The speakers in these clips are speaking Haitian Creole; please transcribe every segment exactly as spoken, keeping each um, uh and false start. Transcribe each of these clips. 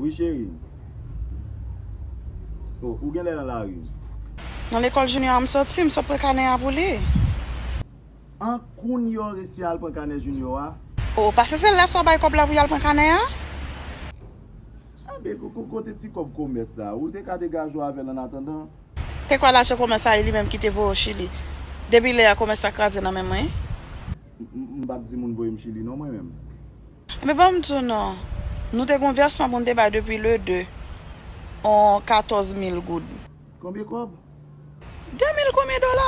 Wi, cheri. O, ou genlè nan lari? Nan lekòl Junior a m soti, m sot pran kanè a pou li. An kounye a w resi al pran kanè Junior a? O, paske se lè sa w bay kòb la pou y al pran kanè a? Anben, ko-, ko-, kote ti kòb komès la? Ou te ka degaje w avè l annatandan? Te kwè lajan komès la, e li menm ki te voye w Chili. Depi lè a, komès la kraze nan men mwen. M, m, m pa t di moun voye m Chili non, mwen menm. Enben, ban m di w non. Nou te gen yon vèsman pou n te bay depi le de. On katòz mil goud. Konbyen kòb? De mil konbyen dola?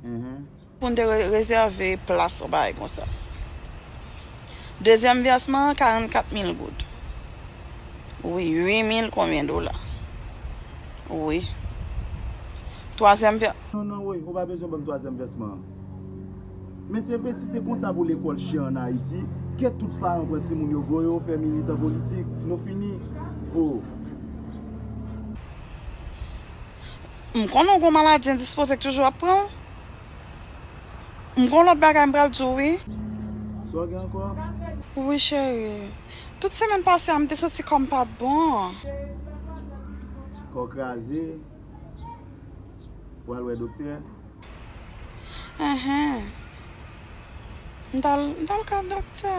Enhen. Pou n te re-, rezève plas, yon bagay konsa. Dezyèm vèsman an, karannkat mil goud. Wi, uit mil konbyen dola. Wi. Twazyèm vè- Non, non, wi, ou pa bezwen ban m twazyèm vèsman an. Men se vre, si se konsa pou lekòl chè ann Ayiti, kèt tout paran pran timoun yo, voye yo fè militan politik, nou fini. O. M konnen w gon maladi endispoze k toujou ap pran w. M gon lòt bagay m pral di w, wi. Sa w gen ankò? Wi, cheri. Tout semèn pase a, m te santi kò m pa t bon. Kò kraze. W al wè doktè? Enhen. M t al, m t al ka doktè.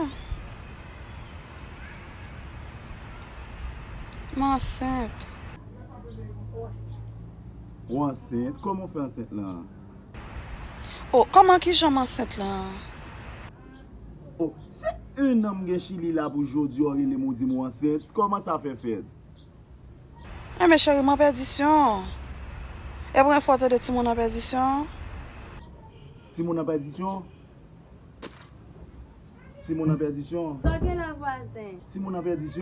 M ansent. Ou ansent? Kòman w fè ansent lan? O, kòman kijan m ansent lan? O, se en an m gen Chili la pou jodi a w rele m ou di m ou ansent. Kòman sa fè fèt? Enben, cheri, m an pèdisyon. E premye fwa w tande timoun an pèdisyon? Timoun an pèdisyon? Timoun an pèdisyon? Sa w gen la, vwazen? Timoun an pèdisyon?